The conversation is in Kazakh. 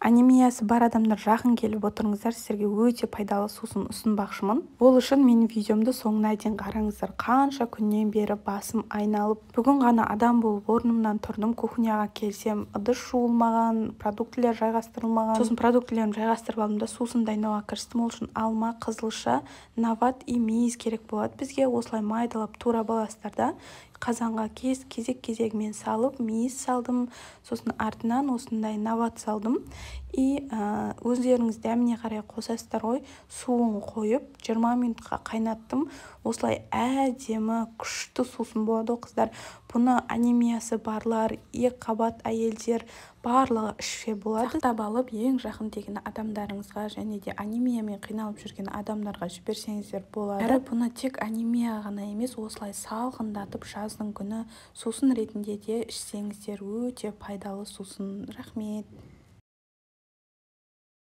Анемиясы бар адамдар, жақын келіп отырыңыздар, сіздерге өте пайдалы сусын ұсынбақшымын. Ол үшін менің видеомды соңына дейін қараңыздар. Қанша күннен бері басым айналып, бүгін ғана адам болып орнымнан тұрдым. Кухняға келсем, ыдыс жуылмаған, продуктілер жайғастырылмаған. Сосын продуктілерімді жайғастырып алдым да, сусын дайындауға кірістім. Ол үшін алма, қызылша, нават и мейіз керек болады бізге. Осылай майдалап турап аласыздар да, қазанға кезек кезегімен салып, мейіз салдым, сосын артынан осындай нават салдым. И өздеріңіз дәміне қарай қосасыздар ғой. Суын қойып, 20 минутқа қайнаттым. Осылай әдемі, күшті сусын болады ғой, қыздар. Бұны анемиясы барлар, екіқабат әйелдер, барлығы ішсе болады. Сақтап алып, ең жақын деген адамдарыңызға және де анемиямен қиналып жүрген адамдарға жіберсеңіздер болады. Әрі бұны тек анемия ғана емес, осылай салқындатып, жаздың күні сусын ретінде де ішсеңіздер, өте пайдалы сусын. Рахмет.